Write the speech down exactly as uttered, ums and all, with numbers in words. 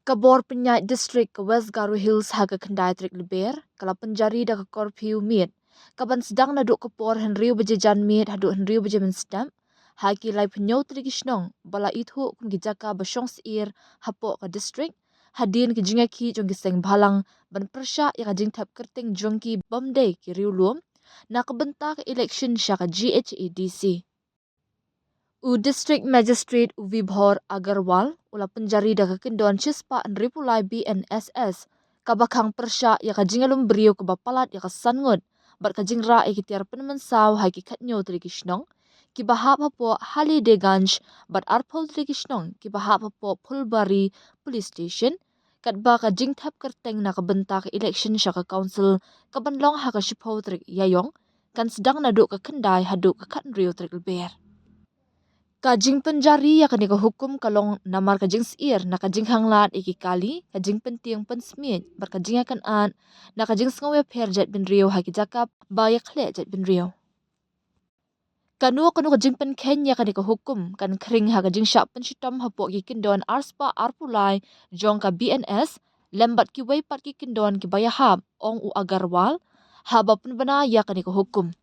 Ka bor pynïaid district ka West Garo Hills ha ka khyndai tarik Lber ka la pynjari da ka curfew miet, ka ban sdang naduh ka por hynriew baje janmiet haduh hynriew baje mynstep, ha ki laiphew tarik ki shnong ba la ithuh kum ki jaka ba shong syier hapoh ka district, hadien ki jingïakhih jong ki seng bhalang ban pyrshah ïa ka jingthep kyrteng jong ki bym dei ki riewlum na ka bynta ka election sha ka G H A D C. U District Magistrate u Vibhor Agarwal u la pynjari da ka kyndon shispah hynriewphew lai B N S S, kaba khang pyrshah ïa ka jingïalum briew kaba palat ïa ka san ngut bad ka jingrah ïa ki tiar pynmynsaw ha ki khathynñiew tylli ki shnong kiba hap hapoh Halideganj bad arphew tylli ki shnong kiba hap hapoh Phulbari Police Station, katba ka jingthep kyrteng na ka bynta ka election sha ka council ka ban long ha ka shiphew tarik Ïaïong kan sdang naduh ka khyndai haduh ka khathynriew tarik Lber. Ka jingpynjari ïa kane ka hukum ka long namar ka jingsyier na ka jingkhanglat ïa ki kali, ka jingpyntieng pynsmiej bad ka jingïakynad na ka jingsngew ïapher jaitbynriew ha ki jaka ba ïakhleh jaitbynriew. Kano kano ka jingpynkheiñ ïa kane ka hukum kan khring ha ka jingshah pynshitom hapoh ki kyndon arspah arphew lai jong ka B N S lem bad kiwei pat ki kyndon kiba ïahap, ong u Agarwal haba pynbna ïa kane ka hukum.